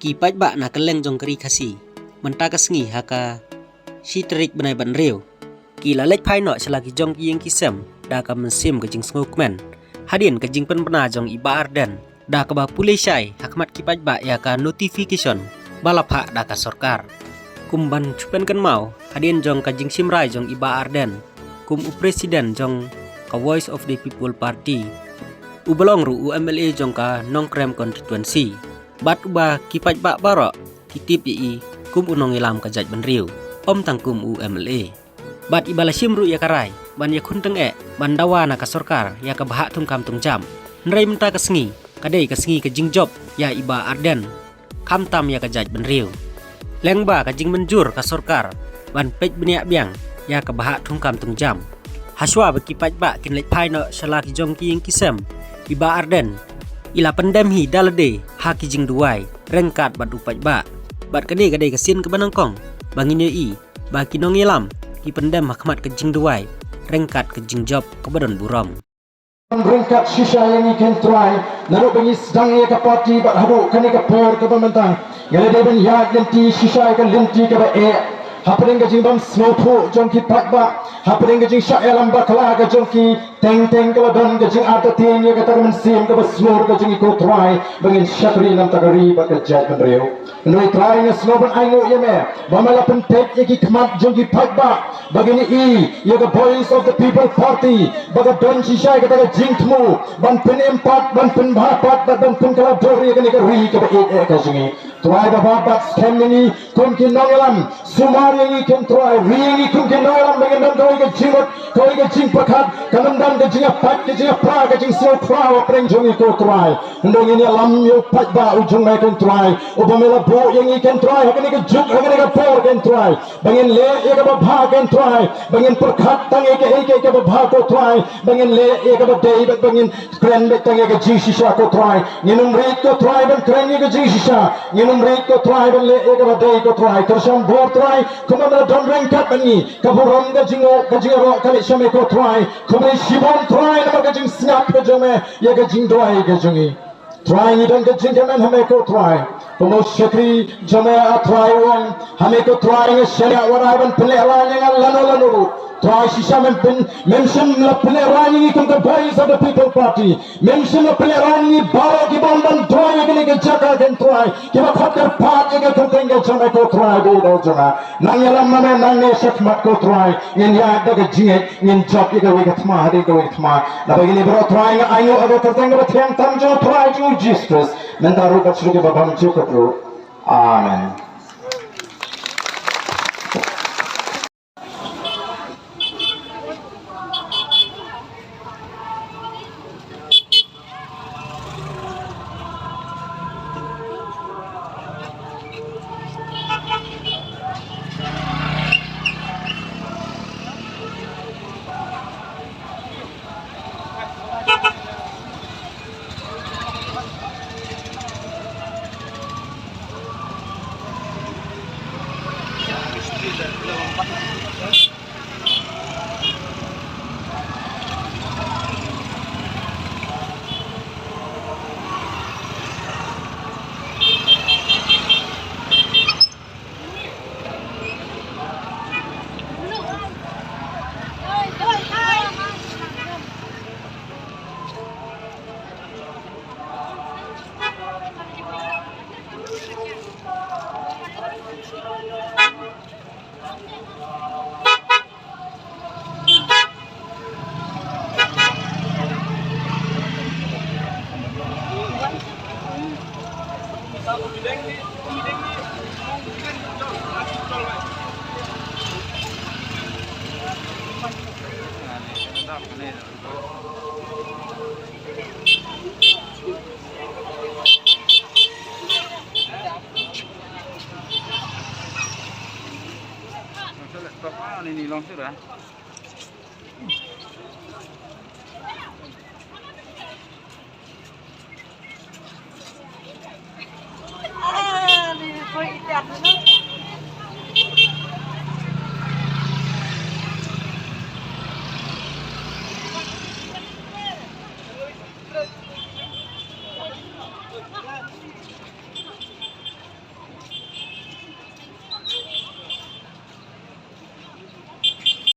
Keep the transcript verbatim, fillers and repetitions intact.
Ki paidbah na kylleng jong ka ri Khasi, mynta ka sngi ha ka shi tarik bnai ba hynriew, ki la leit phai noh sha la ki jong ki ïing ki sem da ka mynsiem ka jingsngewkmen hadien ka jingpynbna jong i Bah Ardent, da kaba pule shai ha khmat ki paidbah ïa ka notification ba la phah da ka sorkar. Kum ban shu pynkynmaw, hadien jong ka jingshim rai jong i Bah Ardent kum u president jong ka Voice of the People Party, uba long ruh u M L A jong ka Nongkrem constituency, bad uba ki paidbah baroh ki tip ïa i kum u nongïalam ka jaitbynriew, ym tang kum u M L A. Bad i ba la shim ruh ïa ka rai ban ïakhun tyngeh ban dawa na ka sorkar ïa ka bhah thungkam thungjam. Hynrei mynta ka sngi ka dei ka sngi ka jingjop ïa i Bah Ardent, khamtam ïa ka jaitbynriew. Lyngba ka jingmynjur ka sorkar ban peit bniah biang ïa ka bhah thungkam thungjam, hashwa ba ki paidbah kin leit phai noh sha la ki jong ki ïing ki sem, i Bah Ardent i la pyndem hi da lade ha ki jingduwai ryngkat bad u paidbah. Bad kane ka dei ka sien kaba nyngkong ba ngin ïohi ba ki nongïalam ki pyndem ha khmat ka jingduwai ryngkat ka jingjop kaba don burom. Ryngkat shisha ïa ngi, ko Trai, naduh ba ngi sdang ïa ka party bad haduh kane ka por kaba mynta, ngi la dei ban ïaid lynti shisha ïa ka lynti kaba eh hapdeng ka jingbym sngewthuh jong ki paidbah, hapdeng ka jingshah ïalam bakla ka jong ki. Teng teng ka la don ka jingartatien ïa kata ka mynsiem kaba shlur ka jong ngi, ko Trai, ba ngin shakri na ka bynta ka ri bad ka jaitbynriew. Hynrei Trai, nga sngew ban ainguh ïa me ba me la pynpeit ïa ki khmat jong ki paidbah ba kin ïohi ïa ka Voice of the People Party, ba ka don shisha ïa kata ka jingthmu ban pynim pat, ban pynbha pat bad ban pynkylla dur ïa kane ka ri kaba ïeit eh ka jong ngi. Trai, ba bad bad skhem ïa ngi kum ki nongïalam, sumar ïa ngi, ko Trai, ri ïa ngi kum ki nongïalam ba ngin don kawei ka jingmut, kawei ka jingpyrkhat, kan ym don ka jingïapait, ka jingïapra, ka jingsngewkhraw hapdeng jong ngi, ko Trai. Hynrei ngin ïalam ïa u paidbah u jong me, ko Trai, uba me la buh ïa ngi, ko Trai, ha kane ka juk, ha kane ka por, ko Trai, ba ngin leh ïa kaba bha, ko Trai, ba ngin pyrkhat tang ïa kaei kaei kaba bha, ko Trai, ba ngin leh ïa kaba dei bad ba ngin kren beit tang ïa ka jingshisha, ko Trai. Ngin ym rit, ko Trai, ban kren ïa ka jingshisha. Ngin ym rit, ko Trai, ban leh ïa kaba dei, ko Trai. Kyrshan bor, Trai, kumba me la don ryngkat bad ngi, ka burom, ka jingngoh, ka jingïaroh ka leit sha me, ko Trai. Khublei shibun, Trai, namar ka jingsngap ka jong me ïa ka jingduwai ka jong ngi. Trai, ngi don ka jingkmen ha me, ko Trai, kum u shakri jong me, ah Trai, u ong ha me, ko Trai, nga shaniah wanrah ban pynlehraiñ ïa nga lano lano ruh. Trai, shisha mem pyn, mem shym la pynlehraiñ ïa ngi kum ka Voice of the People Party. Mem shym la pynlehraiñ ïa ngi baroh kiba wan ban duwai ïa kane ka jaka, ko Trai, kiba khot kyrpad ïa ka kyrteng ka jong me, ko Trai, dei da jong nga. Nang ïalam ma me nangne shakhmat, ko Trai, ngin ïaid da ka jingngeit, ngin jop ïa kawei ka thma hadien kawei ka thma. Naba ïa kine baroh, Trai, nga ainguh ha ka kyrteng kaba thiang tam jong u Trai jong ngi u Jisu Khrist, mynta ruh bad sha ki babymjukut ruh. Amen.